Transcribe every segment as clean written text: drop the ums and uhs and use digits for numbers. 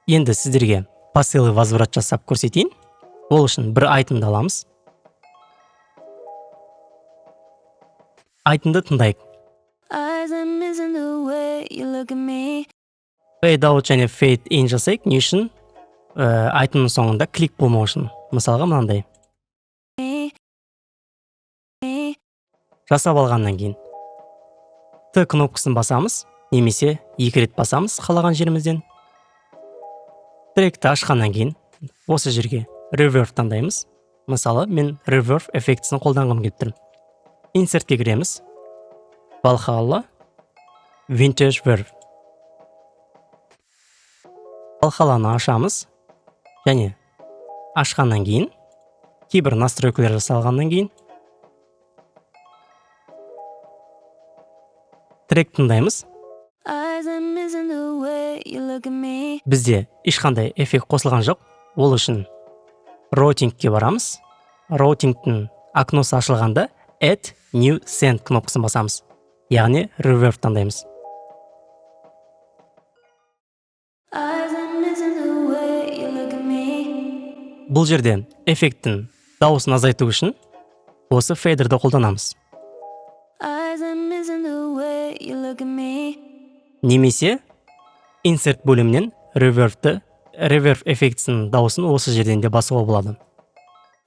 Енді сіздерге посыл и возврат жасап көрсетейін. Ол үшін бір item ды аламыз. Item ды тыңдайық. Eyes I'm missing the way you look at me. Fade out және fade in жасайық. Не үшін? Item ның соңында клик болмау үшін. Мысалға, мынандай. Me. Me. Жасап алғаннан кейін Т кнопкасын басамыз немесе екі рет басамыз қалаған жерімізден. Тректі ашқаннан кейін осы жерге Reverb таңдаймыз. Мысалы, мен Reverb эффектісін қолданғым келіп тұр. Insert ке кіреміз. Valhalla Vintage Verb. Valhallаны ашамыз және ашқаннан кейін, кейбір настройка лар жасалғаннан кейін, трек тыңдаймыз. Eyes I'm missing the way you look at me. Бізде ешқандай эффект қосылған жоқ. Ол үшін routing ке барамыз. Routing тің окно сы ашылғанда Add New Send кнопкасын басамыз, яғни Reverb таңдаймыз. Eyes I'm missing the way you look at me. Бұл жерде эффекттің дауысын азайту үшін осы фейдерді қолданамыз. Eyes I'm missing the way you look at me. Немесе Insert бөлімінен Reverb-ті, Reverb эффектісінің дауысын осы жерден де басуға болады.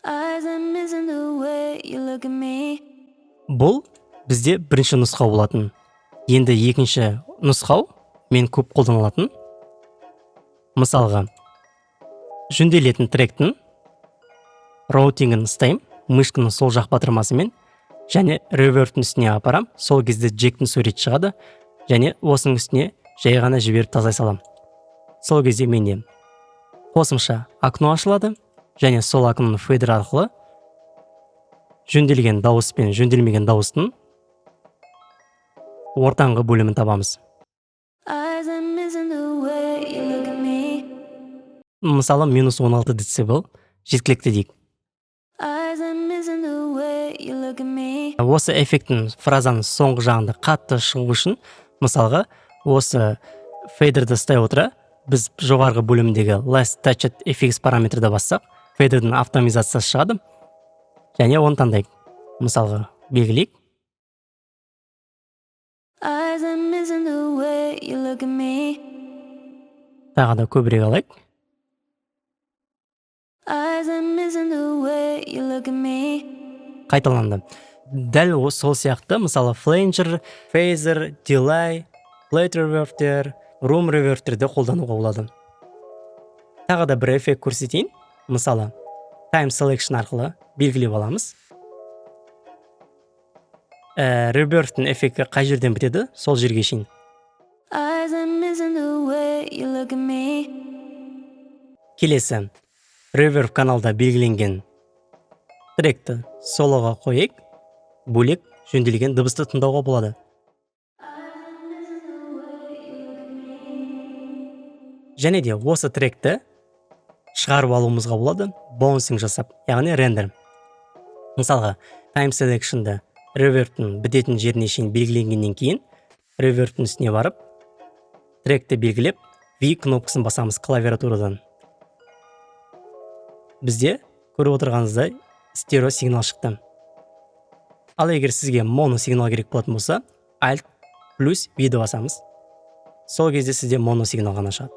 Eyes I'm missing the way you look at me. Бұл бізде бірінші нұсқау болатын. Енді екінші нұсқау, мен көп қолданылатын. Мысалға, жөнделетін тректің routing ін ұстаймын мышканың сол жақ батырмасымен және Reverb-тің үстіне апарам. Сол кезде джектің суреті шығады және осының үстіне жай ғана жіберіп тазалай саламын. Сол кезде менде қосымша окно ашылады және сол окно ны фейдер арқылы жөнделген дауыс пен жөнделмеген дауыстың ортаңғы бөлімін табамыз. Eyes I'm missing the way you look at me. Мысалы, минус 16 децибел жеткілікті дейік. Eyes I'm missing the way you look at me. Осы эффекттің фразаның соңғы жағында қатты шығу үшін, мысалға, осы фейдерді ұстай отыра, біз жоғарғы бөлімдегі Last Touched FX параметрді бассақ, фейдердің автоматизациясы шығады және оны таңдайық. Мысалға, белгілейік. Eyes I'm missing the way you look at me. Тағы да көбірек алайық. Eyes I'm missing the way you look at me. Қайталанды. Дәл сол сияқты, мысалы, flanger, phaser, delay, plate reverb, room reverb терді қолдануға болады. Тағы да бір эффект көрсетейін. Мысалы, Time Selection арқылы белгілеп аламыз. Reverb тің эффекті қай жерден бітеді, сол жерге шейін. Eyes I'm missing the way you look at me. Келесі Reverb каналда белгіленген тректі солоға қояйық. Бөлек жөнделген дыбысты тыңдауға болады. Және де осы тректі шығарып алуымызға болады bouncing жасап, яғни рендер. Мысалға, Time Selection ді Reverb тің бітетін жеріне шейін белгіленгеннен кейін, Reverb тің үстіне барып, тректі белгілеп, V кнопкасын басамыз клавиатурадан. Бізде, көріп отырғаныңыздай, стерео сигнал шықты. Ал егер сізге моно сигнал керек болатын болса, Alt плюс V ді басамыз. Сол кезде сізде моно сигнал ғана шығады.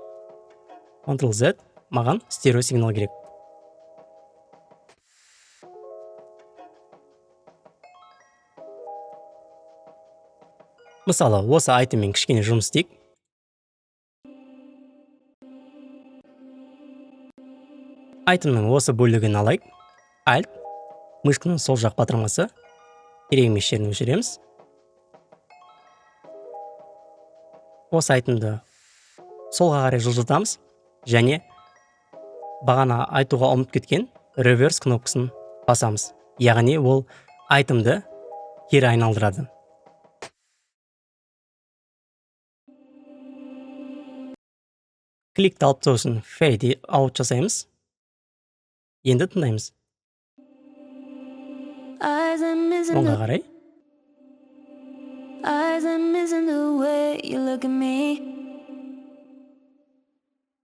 Ctrl Z, маған стерео сигнал керек. Мысалы, осы item мен кішкене жұмыс істейік. Item ның осы бөлігін алайық. Alt, мышканың сол жақ батырмасы, керек емес жерін өшіреміз. Осы item ды солға қарай жылжытамыз және бағана айтуға ұмытып кеткен Reverse кнопкасын басамыз, яғни ол item ды кері айналдырады. Кликті алып тастау үшін Fade Out жасаймыз. Енді тыңдаймыз. Eyes I'm missing Оңға the қарай. Eyes I'm missing the way you look at me.